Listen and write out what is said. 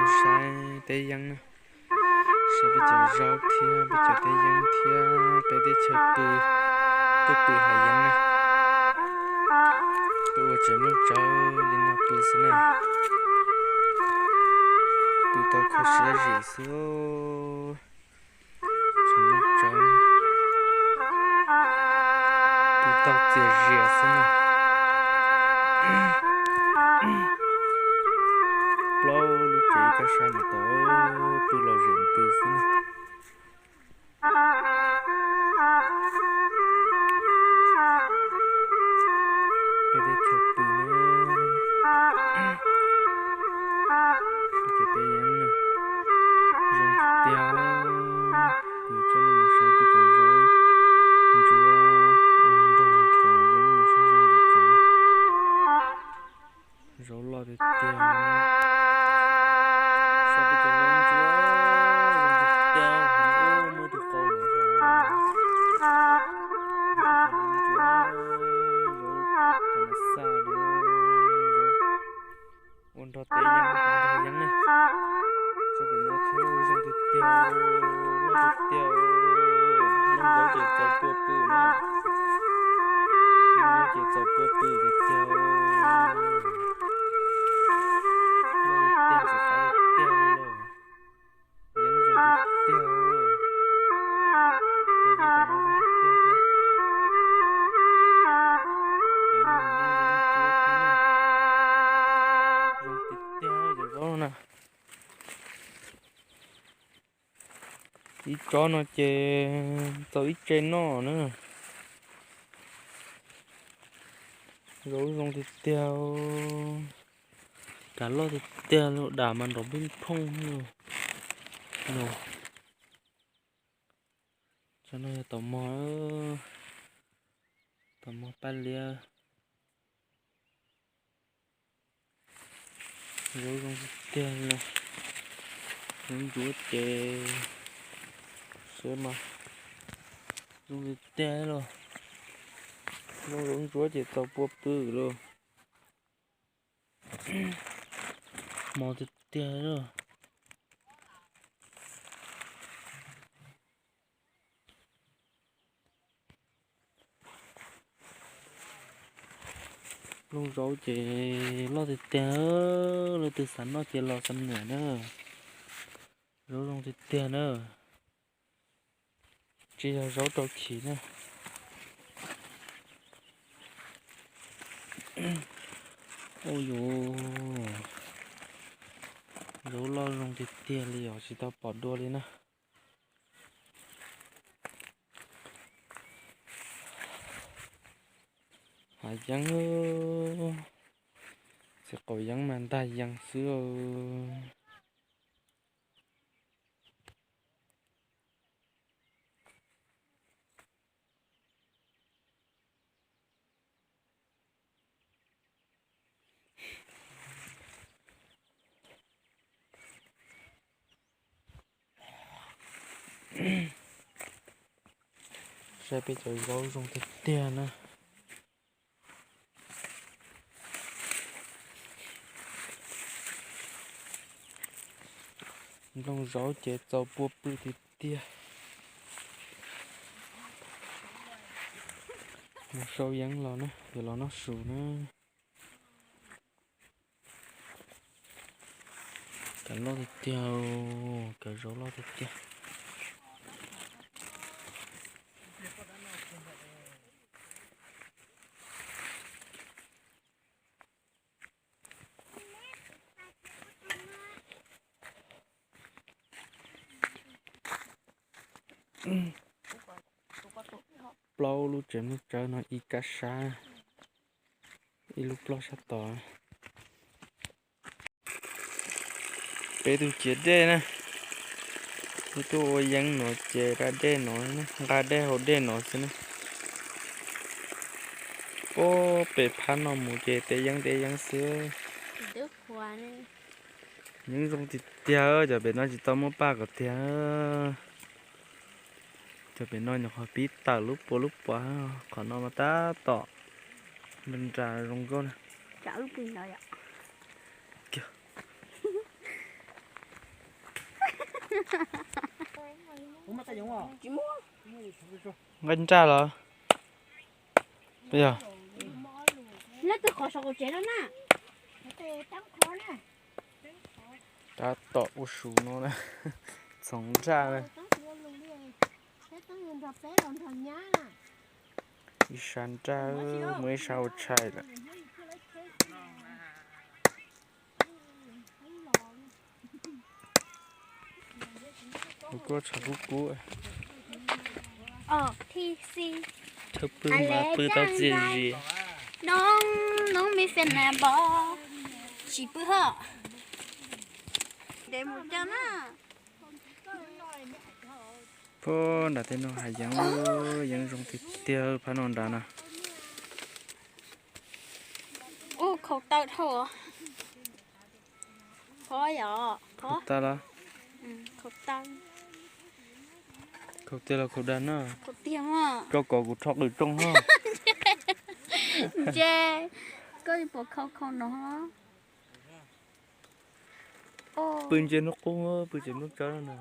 Saib teb yeeb na, saib peb cov zaub thiab peb cov teb yeeb thiab peb teb chaws pw, tuaj pw hav yeeb na. Tuaj ua tsev nplooj tsawb li no pw xwb na. Pw tau kho siab zim xwb. Tsev nplooj tsawb, pw tau txias zias xwb na. Plaub lub tsev kab sab no tau pw los zem ntws xwb na. Peb teb chaws pw na, peb cov teb yeeb na, zoo tiag tiag. Kuv coj nej mus saib peb cov zaub ntsuab ua nrog cov yeeb no sib zoo npaum cas na. Zaub loj tiag tiag. Saib peb cov zaub ntsuab zoo tiag tiag, muaj ib tug qau no. Zaub thaum no xaj li zaub ua nrog teb yeeb, ua nrog yeeb ne. Saib pem no thiab, zoo tiag tiag, loj tiag tiag. Nplooj zaub ces txaus pua pw na. Nplooj zaub ces txaus pua pw tiag tiag. Loj tiag tiag, ntxim qab tiag tiag li lauj. Yeeb zoo tiag tiag. Cov zaub tom no zoo tiag tiag thiab. Cov no zoo ntsuab thiab na. Zoo tiag tiag cov zaub na. Ib tsob no ces tau ib tse noj na. Zaub zoo tiag tiag. Kav loj tiag tiag li, dam mas nrov npij phooj no. Tsob no yog taum mog, taum mog paj liab. Zaub zoo tiag tiag li. Zaub ntsuab ces, saib mas, zoo tiag tiag li. Zaub ntsuab ces txaus pua pw lauj. Mos tiag tiag li. Nplooj zaub ces loj tiag tiag, leej twg xav noj ces los xam nuam na. Zaub zoo tiag tiag na. Tsis yog zaub rau chim na. Ua yuv, zaub loj zoo tiag tiag li os, tsis tau pom dua li na. Hav yeeb, txiv qaum yeeb mas ntag yees xwb. Saib peb cov zaub zoo tiag tiag na. Nplooj zaub ces txaus pua pw tiag tiag. Mus sau yeeb los na, yuav los noj su na. Kav loj tiag tiag, kav zaub loj tiag tiag. Plaub lub tsev nplooj tsawb no ib kab sab, ib lub ploj sab tod. Peb tug ciav dej na, peb tuaj ua yeeb no ces nqa dej no, nqa dej haus dej no xwb na. Puag pem phab no mus ces teb yeeb teb yeeb xwb. Yeeb zoo tiag tiag, cov pem no tsis tau muab paj kom tiag. Cov pem no nyuam qhuav pib tawm lub puas lub puas, qhov no mas tab tom nra zoo nkauj na. Kiag. Nqaij nraj los? Yog. Leej twg qhov saum qaum tsev no na? Tab tom ua su no na. Txhoov nraj na. Ib sab nraj, muaj ib sab ua tshais lawm. Kuv kuj tshav kub kub. Thawj pw mas pw tau txias zias. Noob, noob me fes nas npov, tsis pw hos. Puag nram tej no hav yeeb, yeeb zoo tiag tiag phab no nrad na. Ub, khaus taw dhau. Khov yom, khov. Khaus taw los? Khaus taw. Khaus tiag los khaus dag na? Khaus tiag mas. Tso kom kuv rho qws tsoo hos. Ntse, koj puas khaus khaus no? Pw ntsia hnub qub, pw tsev hnub tsaub na.